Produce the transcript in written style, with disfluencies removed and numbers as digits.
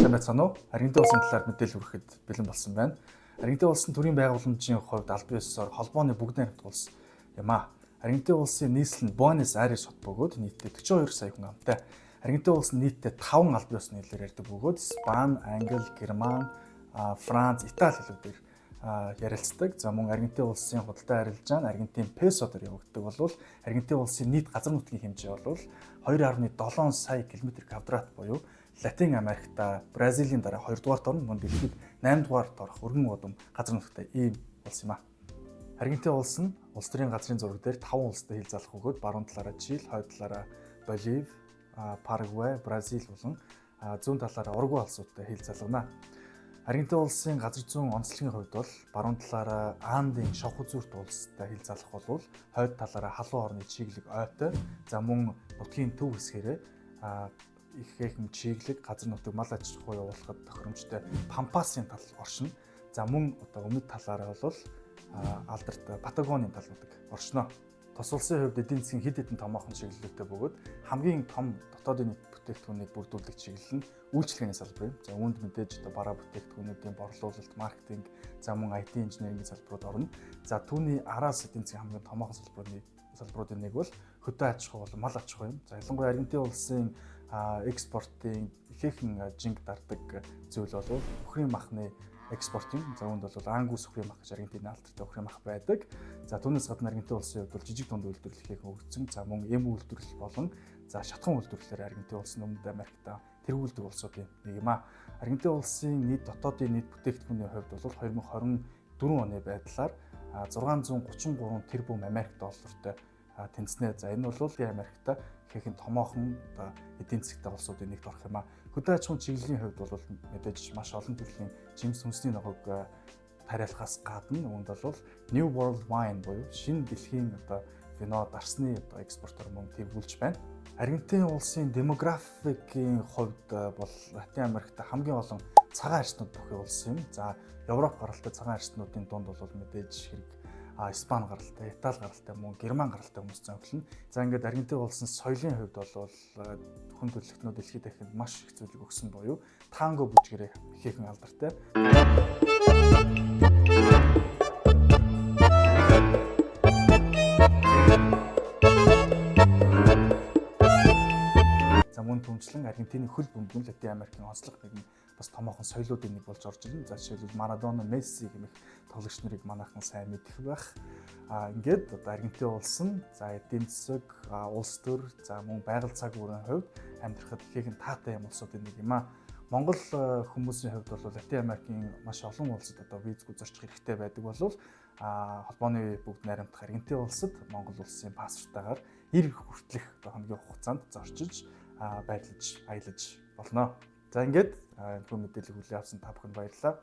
Сайн байцгаана уу? Аргентин улсын талаар мэдээлэл хүргэхэд бэлэн болсон байна. Аргентин улсын төрийн байгууламжийн хувьд албан ёсоор холбооны бүгд найрамдах улс юм аа. Аргентин улсын нийслэл нь Буэнос Айрес хот бөгөөд нийтдээ 42 сая хүн амтай. Аргентин улс нь нийтдээ 5 албан ёсны хэлээр ярьдаг бөгөөд Испани, Англи, Герман, Франц, Итали хэлүүдээр ярилцдаг. За мөн Аргентин улсын худалдаа арилжаа нь Аргентин песо дээр явагддаг болвол Аргентин улсын нийт газар нутгийн хэмжээ бол 2.7 сая км квадрат буюу Латин Америкта Бразилийн дараа 2 дугаарт орно, мөн дэлхийд 8 дугаарт орох өргөн удам газар нутагтай ийм улс юм а. Аргентин улс нь улс төрийн газрын зураг дээр 5 улстай хил залах бөгөөд баруун талаараа Чили, хойд талаараа Болив, Парагвай, Бразил болон зүүн талаараа Уругвай улсуудтай хил залгана. Аргентин улсын газар зүүн онцлогийн хувьд бол баруун талаараа Андын шовх үзүүрт улстай хил залах болвол хойд талаараа халуун орны чиглэг ойтой, за мөн нутгийн төв хэсгээрээ ихээхэн чиглэг газар нутаг мал аж ахуй явуулахад тохиромжтой Пампасын тал оршино. За мөн одоо өмнөд талаараа бол алдарт Патагонийн тал нутаг оршино. Тус улсын хувьд эдийн засгийн хэд хэдэн томоохон чиглэлүүдтэй бөгөөд хамгийн том дотоодын нийт бүтээгдэхүүнийг бүрдүүлдэг чиглэл нь үйлчилгээний салбар юм. За үүнд мэдээж одоо бараа бүтээгдэхүүнүүдийн борлуулалт, маркетинг, за мөн IT инженерингийн салбарууд орно. За түүний араас эдийн засгийн хамгийн томоохон салбаруудын нэг бол хөдөө аж ахуй болон мал аж ахуй юм. За ялангуяа Аргентин улсын экспортын ихээхэн жинг дардаг зүйл бол үхрийн махны экспорт юм. За үүнд бол ангус үхрийн мах гэж Аргентины алдартай үхрийн мах байдаг. За түүнээс гадна Аргентин улсын хувьд бол жижиг дунд үйлдвэрлэл ихээхэн хөгжсөн. За мөн эм үйлдвэрлэл болон за шатхан үйлдвэрлэлээр Аргентин улс нь Өмнөд Америкта тэргүүлдэг улсуудын нэг юм а. Аргентин улсын нийт дотоодын нийт бүтээгдэхүүний хувьд бол 2024 оны байдлаар 633 тэрбум Америк доллартай тэнцнэ. За энэ бол Америкта ихээхэн томоохон одоо эдийн засгтай улсуудын нэгт орох юм а. Хөдөө аж ахуйн чиглэлийн хувьд бол мэдээж маш олон төрлийн жимс хүнсний ногоог тариалахаас гадна үүнд бол New World Wine буюу шинэ дэлхийн одоо вино дарсны одоо экспортоор мөн тэргүүлж байна. Аргентин улсын демографикийн хувьд бол Латин Америкт хамгийн олон цагаан арьснууд бүхий улс юм. За Европ гаралтай цагаан арьснуудын дунд бол мэдээж хэрэг Испани гаралтай, Итали гаралтай, мөн Герман гаралтай хүмүүс зөнхлөнө. За ингээд Аргентин улсын соёлын хувьд бол хүн төрөлхтнүүд дэлхийд дахинд маш их зүйлийг өгсөн буюу танго бүжгэрээ ихээхэн алдартай. За мөн түнчлэн Аргентины хөл бөмбөг нь Латин Америкийн онцлог нэгэн бас томоохон соёлоодын нэг болж орж ирнэ. За жишээлбэл Марадона, Месси гэмэх тоглогч нарыг манайхан сайн мэдэх байх. Ингээд одоо Аргентин улс нь за эдийн засаг, улс төр, за мөн байгаль цаг үеийн хувьд амьдрахад ихээхэн таатай юм улсуудын нэг юм а. Монгол хүмүүсийн хувьд бол Латин Америкийн маш олон улсад одоо визгүй зорчих хэрэгтэй байдаг болвол холбооны бүгд найрамдах Аргентин улсад Монгол улсын паспортаагаар 90 хүртэлх одоо хоногийн хугацаанд зорчиж байрлаж аялаж болно. За ингээд энэхүү мэдээллийг хүлээн авсан та бүхэнд баярлалаа.